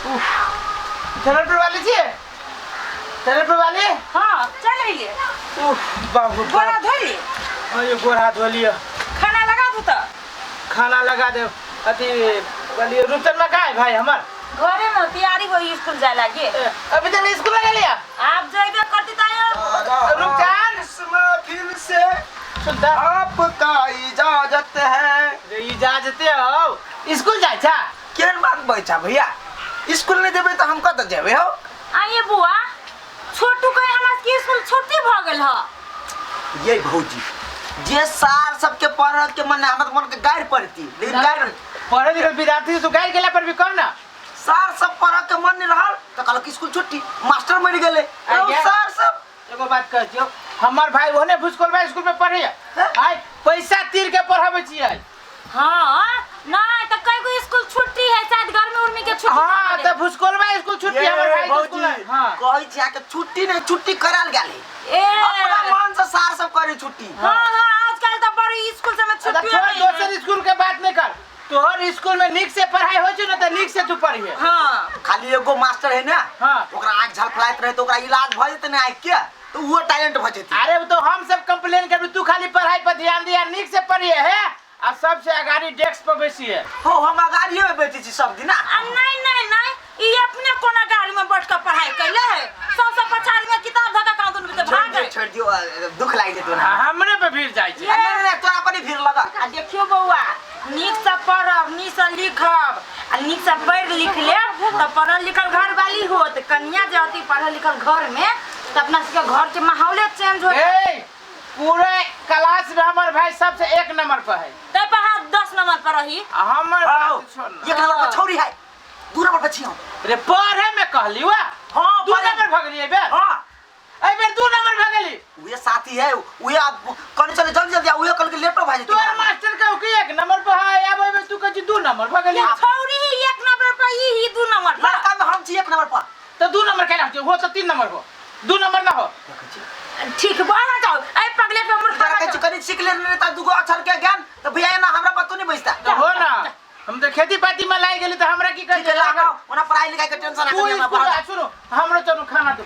उफ चरणपुर वाली छियै? चरणपुर वाली? हाँ, चल अइले। उफ बाबू। गोड़ा धोली? हाँ, ये गोड़ हाथ धोलिए। खाना लगा दू तऽ? खाना लगा देब। अथी कहलिए रूपचंद में कहाँ है भाई हमर? घरे में तैयारी हो स्कूल जाए लागे। ए, अभी तक स्कूल ना गेलिया? आप जइबे करती त रूपचंद इस महफिल से सुनता आपका इजाजत है। रे इजाजते हो, स्कूल जाय छा? केहन बात बजै छा भैया, स्कूल नहीं जेबै तऽ हम कतऽ जेबै हौ? आइए बुआ, छोटू कहे हमरा के स्कूल छुट्टी भ गेल ह। ये भौजी, जे सार सबके पढ़ के मन हमरा मन के गारि पड़ती, लेकिन गारि पढ़े लिखल विद्यार्थी तू गारि गेला पर भी कर ना। सार सब पढ़ के मन नहीं रहल तऽ कहलक स्कूल छुट्टी, मास्टर मरि गेलै। आज्ञा। सार सब एगो बात कहै छियौ, हमर भाई ओहने भुसकोल भाई स्कूल में पढ़ैया, आइ पैसा तीर के पढ़ाबै छियै। हाँ, नहीं तो कई गो स्कूल छुट्टी है, शायद गर्मी उर्मी के छुट्टी। हाँ, तो भुसकोलवा स्कूल छुट्टी, हमर भाई के स्कूल है। हाँ, कहै छी अहाँके छुट्टी नहीं, छुट्टी कराल गेल है। ए अपना मन से सार सब करे छुट्टी। हाँ हाँ, आजकल तो बड़ी स्कूल से में अच्छा, छुट्टी छोड़ होई है। दोसर स्कूल के बात नहीं कर, तोहर स्कूल में नीक से पढ़ाई होइ छै ना त नीक से तू पढ़िहे। हाँ, खाली एगो मास्टर है ना। हाँ। ओकरा आँख झलफलाइत रहे तो ओकरा इलाज भऽ जेतै ने आँखि के, तो उहो टैलेंट भऽ जेतै। अरे वो तो हम सब कंप्लेन करबी, तू खाली पढ़ाई पर ध्यान दिया, नीक से पढ़िए है आ सबसे अगाड़ी डेस्क पर बैसिए। हो, हम अगाड़िए में बैठे छी सब दिन। आ नहीं नहीं नहीं, ई अपने कोना गाड़ी में बैठ के पढ़ाई कैले है, सबसे पछाड़ी में किताब धका कान दुनू पे भाग गए। छोड़ दियो, दुख लागि जेतौ ना। आ हमरे पे भीड़ जाइ छै। नहीं नहीं, तोरा पर भीड़ लगा। आ देखियो बौआ, नीक से पढ़ब, नीक से लिखब आ नीक से पढ़ लिख लेब तऽ पढ़ल लिखल घर वाली होत। कन्या जे होती पढ़ल लिखल घर में तऽ अपना सबके घर के माहौले चेंज हो। ए, पूरे क्लास में हमर भाई सबसे एक नंबर पर है। तै पर अहाँ 10 नंबर पर रही। आ हमर आओ, बात छोड़ ना। एक नंबर पर छौरी है, दू नंबर पर छी हम। रे पढ़े में कहली वा। हाँ, दू पढ़े। नंबर भगली एबे। हाँ। एबे 2 नंबर भगली। उहे साथी है, उहे आप कहने चले जल्दी जल्दी, उहे कल के लेटो भाई जेतै। तोर मास्टर कहू कि 1 नंबर पर है, आब एबे तू कहै छी 2 नंबर भगली। ये छौरी ही 1 नंबर पर, ई ही 2 नंबर पर। लड़का में हम छी 1 नंबर पर। तो 2 नंबर केना होतै? हो तो 3 नंबर हो, 2 नंबर ना हो। ठीक बा, ना जाओ ए पगले पे मूर्ख जरा बना कहै छी जाओ। कनी सीख लेने त दूगो अक्षर के ज्ञान त भैया एना हमरा बातो नहीं बजता। तो हो ना, हम तो खेती पाती में लाग गेली त हमरा की ठीक है, कहै? लगाओ, ओना पढ़ाई लिखाई के टेंशन तू आ स्कूल आ, सुनो हमरो चलू खाना दो।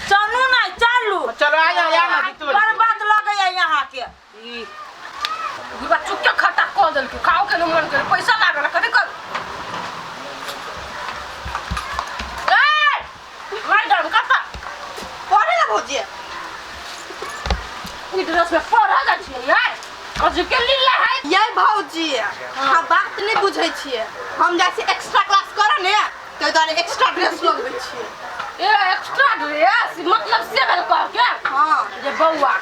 चलू ना, चलू। चलो आ जा, आ ना तू। बड़ बात लगैया यहाँ के। ई बुढ़बा चुपके खट्टा कऽ देलकै, खाओ के नहि मन करे, पैसा लागल कथी कर। ए मैडम कतऽ पढ़े ला भौजी? ई ड्रेस में पढ़ऽ जाइ छियै यार, अजीब के लीला है। ये भौजी, हम बात नहीं बुझै छियै, हम जाइ छियै एक्स्ट्रा क्लास करऽ ने, ताहि दुआरे एक्स्ट्रा ड्रेस लगबै छियै। ए एक्स्ट्रा ड्रेस मतलब से भेल कह के? हाँ। जे बौआ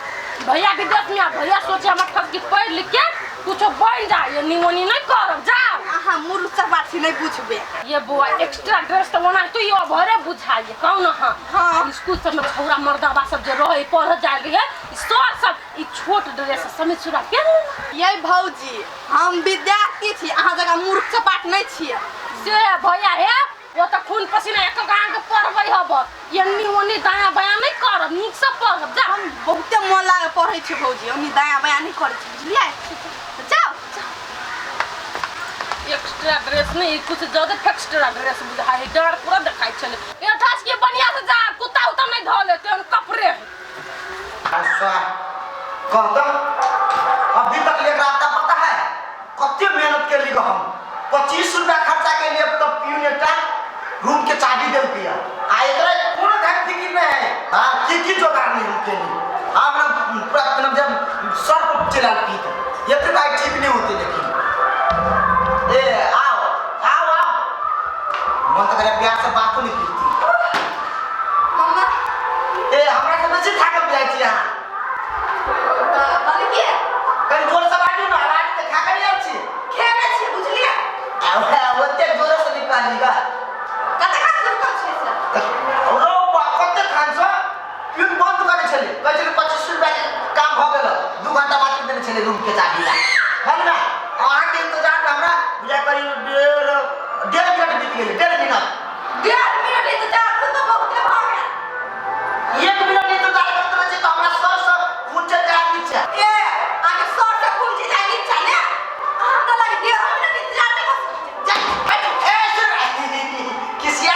भैया विदेश में आ, भैया सोचे हमर ठस के पढ़ लिख के कुछो बन जाए, ये निमोनी नहीं करब जाओ। अहाँ मूर्ख सब बात नहीं बुझबे। ये बौआ एक्स्ट्रा ड्रेस तो ओना तो ये भरे बुझाइए कहू ना। हाँ हाँ। स्कूल सब में छौरा मर्दाबा सब जे रहे पढ़ जाय रहे सब सब ई छोट ड्रेस समेत सुरा के। ये भौजी, हम विद्यार्थी छी, अहाँ जगह मूर्ख चपाट नहीं छियै। से भैया हे वो तो खून पसीना एक अहाँ के पढ़बै हब, एन्नी ओन्नी दायाँ बायाँ नहीं करब, नीक से पढ़ब जा। हम बहुते मन लागे पढ़ै छी भौजी, ओन्नी दायाँ बायाँ नहीं करै छी, बुझलियै? जाओ। एक्स्ट्रा ड्रेस नहीं, कुछ ज्यादा एक्स्ट्रा ड्रेस बुझाइ है, डर पूरा देखाइ छलै। ए ठस के बढ़िया से जा, कुत्ता उता नहीं धो लेते हम कपड़े। अच्छा कहता अभी तक लेकर आता पता है कते मेहनत के लिए हम 25 रुपया खर्चा के लिए तब प्यून एकटा रूम के चाबी देल पिया, आ एकरा कोनो ध्यान फिकिर नहीं है। हां की की जोगाड़ नहीं हम के लिए, हमरा पूरा एकदम जब सर पर चला पी के ये तो भाई ठीक नहीं होती। लेकिन ए आओ आओ आओ, मन तो करे प्यार से बात नहीं करती मम्मा। ए हमरा से बेसी थाकल जाइ छी अहाँ। कहली की कनी जोर से बाजू ना, आवाज तऽ खा के नहि आयल छी। खेने छियै बुझलियै? आ ओते जोर से निकाली गा। कते खान रुकल छियै से? रौ बा, कते खान छ? प्यून बंद करै छलै, कहै छलै 25 रुपया के काम भऽ गेल, 2 घंटा बाकी देने छलै रूम के चाबी ला। है ना? अहाँके इंतजार में हमरा बुझाय करीब डेढ़ मिनट बीत गेलै, 1.5 मिनट। 1.5 मिनट इंतजार करू तऽ बहुते भऽ गेल। 1 मिनट इंतजार करैत रहै छी तऽ हमरा सर से खून चलि जाइ नीचा। ए अहाँके सर से खून चलि जाइ नीचा ने? अहाँ तऽ लागे 1.5 मिनट इंतजार नहि कऽ सकै छी। ए सुन, खिसिया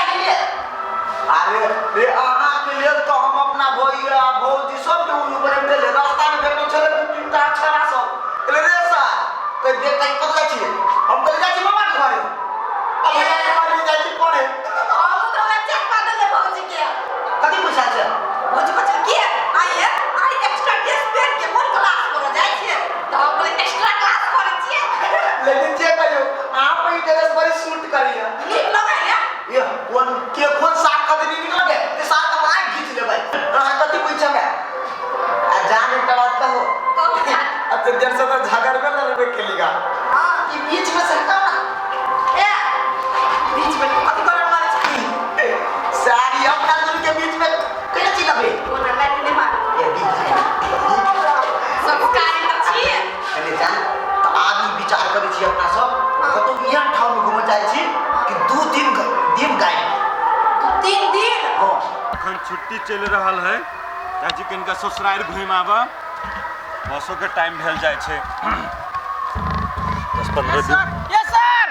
पूछा छै? भौजी कहै छै के आइए आइ एक्स्ट्रा ड्रेस पहिर के कोन क्लास करऽ जाइ छियै? तऽ हम कहलियै एक्स्ट्रा क्लास करै छियै। लेकिन जे कहियो अहाँ पर ई ड्रेस बड़ी सूट करिया। नीक लगै ने? ये कोन के कोन साग कथी नीक लगे ते साग हम आइ घीच लेबै। अहाँ कथी पूछब आ जान एकटा बात कहो। कहू जान। अब तो देर से तो झगड़ में लड़बे केलीगा। हाँ। ई बीच में से हटाओ ना। ए बीच में कथी करऽ वाला छी? सारी अपना दुन के बीच में केना चीज लबे? कोना लाइट नहि मार। ए बीच संस्कारी तऽ छियै। कने जान तऽ आब ई विचार करै छी अपना सब कतौ एहन ठाम घूमऽ जाइ छी कि 2 दिन दिन गायब। 3 दिन? हाँ। अखन छुट्टी चलि रहल है चाची, कनिका ससुरारि घुमि आबऽ, बसो के टाइम भेल जाइ छै। 10-15 दिन। Yes sir.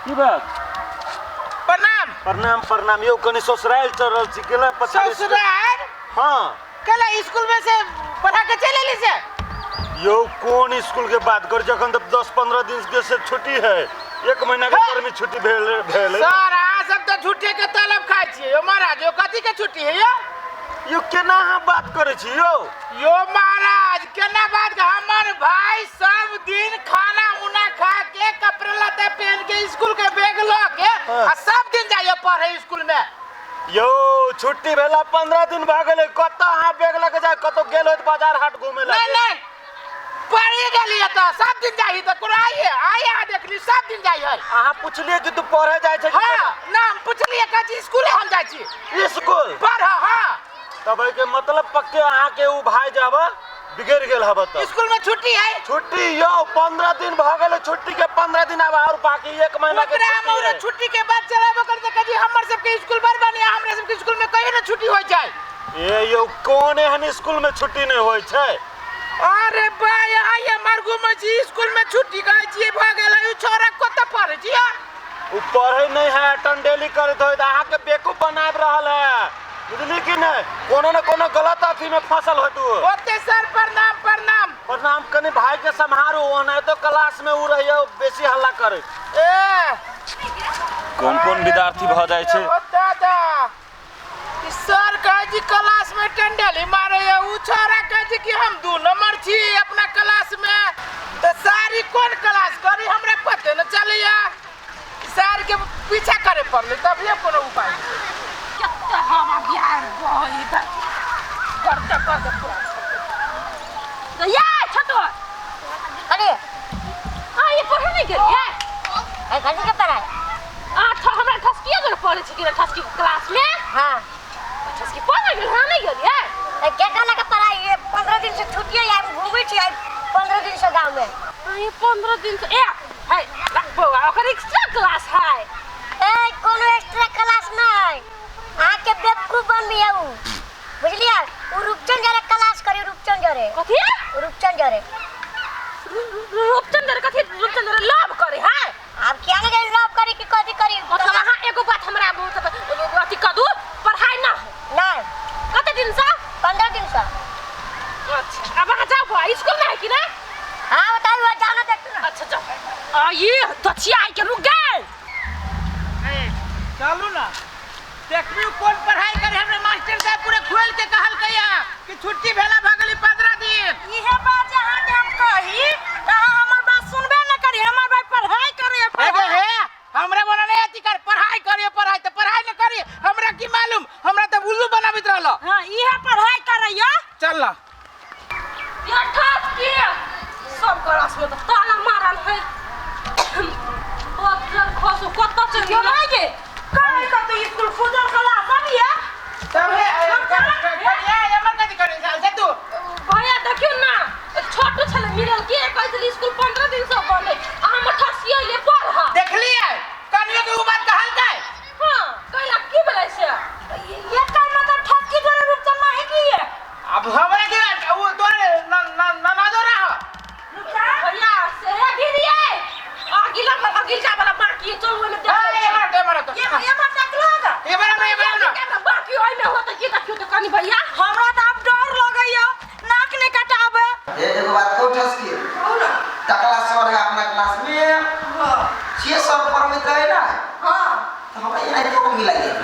की बात? प्रणाम। प्रणाम प्रणाम। यौ कनि ससुरारि चल रहल छी, केला पछाड़ी। ससुरारि? हाँ। केला स्कूल में से पढ़ा के चलि एली से? यौ कोन स्कूल के बात कर, जखन तऽ 10-15 दिन के से छुट्टी है, 1 महीना के गर्मी छुट्टी भेल भेल। सर अहाँ सब तऽ झूठे के तलब खाइ छियै यौ महाराज। यौ कथी के छुट्टी है यौ? यौ केना अहाँ बात करै छी यौ? यो महाराज केना बात, हमर भाई सब दिन खाना उना खा के कपड़ा लत्ता पहन के स्कूल के बैग ल के आ सब दिन जाइए पढ़े स्कूल में। यौ छुट्टी भेला 15 दिन भऽ गेलै, कतऽ अहाँ बैग लऽ के जाय? कतौ गेल होइत बाजार हाट घूमे ला? नहीं नहीं पढ़े गेलियै तऽ सब दिन जाही तऽ कोनो आइए आइए अहाँ देखली सब दिन जाइ है। अहाँ पुछलियै कि तू पढ़े जाइ छै? हाँ ना हम पुछलियै, कहै छी स्कूले हम जाइ छी। स्कूल पढ़? हाँ। तब एहिके मतलब पक्के अहाँ के उ भाई जाब बिगड़ गेल हब तब। स्कूल में छुट्टी है? छुट्टी यौ 15 दिन भऽ गेलै छुट्टी के, 15 दिन आब और बाकी 1 महीना के ओकरा हम छुट्टी है। छुट्टी के बाद चलाबो करते कहै छी हमर सबके स्कूल बड़ बढ़िया, हमरा सबके स्कूल में कहियो ना छुट्टी होइ छै। ए यौ कोन एहन स्कूल में छुट्टी नहीं होइ छै? अरे भाई आइ हमर घुमै छी स्कूल में छुट्टी कहै छियै भऽ गेल। ई छोरा कतऽ पढ़ै छियै? उ पढ़ै नहीं है, टंडेली करैत होइत, अहाँके बेवकूफ बनाबि रहल है, बुझली कि नहीं? कोनो न कोनो गलत अथी में फसल होइत उ। ओते सर प्रणाम प्रणाम। प्रणाम। कनि भाई के सम्हारू, ओनाहितो क्लास में उ रहियो बेसी हल्ला करे। ए कोन कोन विद्यार्थी भऽ जाइ छै? ओ दादा ई सर कहै छी क्लास में टंडेली मारै है, उ छोरा कहै छी कि हम 2 नंबर छी अपना क्लास में, तऽ सारी कोन क्लास करी हमरा पते न चलैया। सर के पीछा करे पड़लै तभिए कोनो उपाय। कते हवा बिहार बहै करते करते पूरा। तो या छोटो अरे हाँ ये पढ़े नहीं गेलियै? अरे कथी के पढ़ाई? आ हमरा ठसकिए गेल पढ़ै छै कि ठसकी क्लास में? हाँ। ठसकी पढ़े गेल हाँ नहीं गेलियै? के कहला के पढ़ाई? ये 15 दिन से छुट्टी है, हम घूमै छी 15 दिन से गाँव में। ये 15 दिन से ए है बौआ ओकर एक्स्ट्रा क्लास है। ए कोनो एक्स्ट्रा क्लास ना है, अहाँ के बेवकूफ बनबी है उ, बुझलियै? उ रूपचंद जरे क्लास करी, रूपचंद जरे। कथी? रूपचंद जरे। रूपचंद जरे कथी? रूपचंद जरे लव करे है? आब किया ने गेल लव करी कि कथी करी? मतलब अहाँ एगो बात हमरा अथी कह दू, पढ़ाई ना हो। नहीं। कते दिन से? 15 दिन से। अच्छा अब अहाँ जाओ बौआ स्कूल में है कि ना? हाँ बताइए जाओ ना देखू ना। अच्छा जाओ। आ ये दछिया आई के रुक गेल। चलू ना देखबी कोन पढ़ाई करे। हमरे मास्टर साहब पूरे खोल के कहलकैया कि छुट्टी भेला भऽ गेलै 15 दिन। इहे बात जे अहाँके हम कही तऽ अहाँ हमर बात सुनबे न करी। हमर भाई पढ़ाई करे। अरे हे हमरा बोला नहीं अथी कर, पढ़ाई करे पढ़ाई तऽ पढ़ाई न करी, हमरा की मालूम, हमरा तऽ उल्लू बनाबैत रहल। हाँ इहे पढ़ाई करैया। चल ना। ये ठसकी सब क्लास में तऽ ताला मारल है। ओ खसू कतऽ चलि गेल? गे कहीं कतौ स्कूल खुजल क्लास सब ये तब हे हमर कथी करे साल से तू? भैया देखियौ ना छोटू छलै मिलल के कहै छलै स्कूल 15 दिन से बंद है, आ हमर ठसकी अइलै पढ़। देखलियै कनियो के उ बात कहलकै? हाँ कैला की भेलै से? ये का मतलब ठसकी जोरे रूपचंद नाही की ये? अब हमरा के उ तोरे ननादो रह। भैया से हे दीदी अगिला अगिला वाला बाकी चल ओइमे देख। ए मार दे मार तो। ये मत देखलो गा। ये बड़ा ये बड़ा बाकी ओइमे होत की देखियौ तऽ कनि भैया हमरा तऽ आब डर लगैया, नाक नहीं कटाबे। ए एगो बात कहू ठसकी? कहू ना। टकला सर है अपना क्लास में। हाँ। 6 सर पढ़बैत रहे ना। हाँ। तो हमरा एनाहिते को मिला गेल,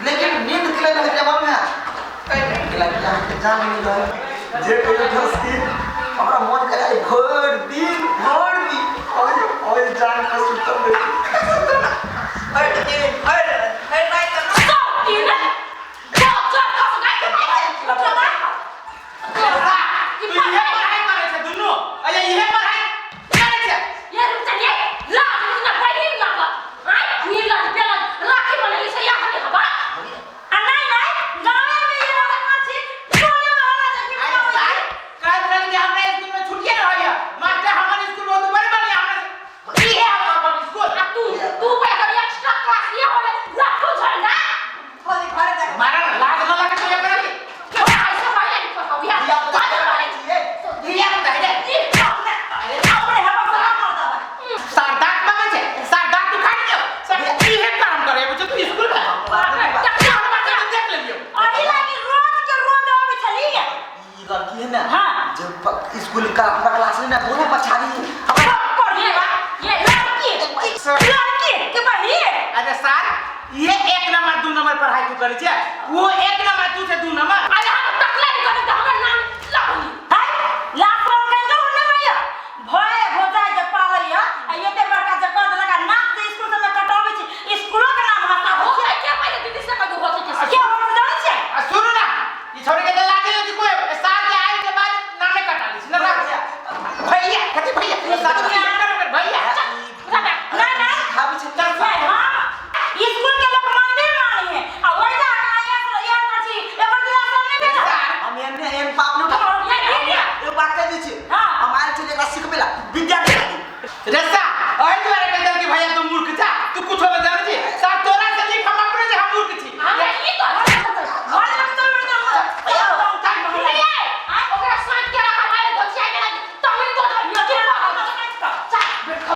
लेकिन नींद के कैले होइत मालूम है लड़की अहाँके जान नहि रहल जे कहियो ठसकी हमरा मन करे आइ भरि दिन ओइ ओइ जान के सुतल रही। भरि दिन भरि भरि राति न सब दिन चल खस गाय के तू इहे पढ़ाई करै छै दुनू अरे इहे पढ़ाई करै छै। ये रुक जा ये लाज ना पहिली लागत आय नीला बेला राखी बनेली से याद नहीं हवा। आ नहीं नहीं गाँव में ये वाला कर छी टोले में होला जे कि अरे सर कहत रहल कि हमरा स्कूल में छुट्टिए न होइए मास्टर हमर स्कूल बहुत बड़ बढ़िया हमरा इहे हमर स्कूल। आ तू तू पे कर एक्स्ट्रा क्लास ये होले लाखों झंडा खोली घरे जा मारा ना लाज न लगे तो एकरा की क्यों ऐसे भाई नहीं पकाऊ यार धिया पुता के पढ़ाई छियै। धिया पुता है ये अपने अपने हम सब कर देबै। सर दांत मांगे छै सर दांत तू काट दियो सर इहे काम करे बुझ तू स्कूल में देख लेलियो। अही लागी रोज के रोज आबै छली। ई लड़की है ना हाँ। जब स्कूल का हमरा क्लास में ना बहुत पछाड़ी हमरा पढ़ी ये ये लड़की लड़की के बहिन। अरे सर ये एक नंबर दू नंबर पढ़ाई तू करे छै वो एक नंबर तू से दू नंबर। अरे हम टकला नहीं करे त हमर नाम लावनी हाय लाख रंग के होने भैया भय भोजा जे पालैया आ एते बड़का जे कर देलक आ नाक जे स्कूल से कटाबै छी स्कूलो के नाम हंसा हो के के पहिले दीदी से कहियो होते के के हम जानै छियै। आ सुनू ना ई छोड़ी के लाजे लगी कोई सर के आए के बाद नामे कटा दी ना भैया कथि भैया सर भैया भैया नहीं नहीं सिखाबै छै चल भाई हम स्कूल के लोग मंदिर मानी है आ ओइ जा के आया से यार कथी एकर दिला सब नहीं भेला। सर हम एने एन पाप न उठा ये ये एगो बात कह दै छी हाँ। हम आयल छी एकरा सिखबै ला विद्या दे रस्सा ओहि दुआरे के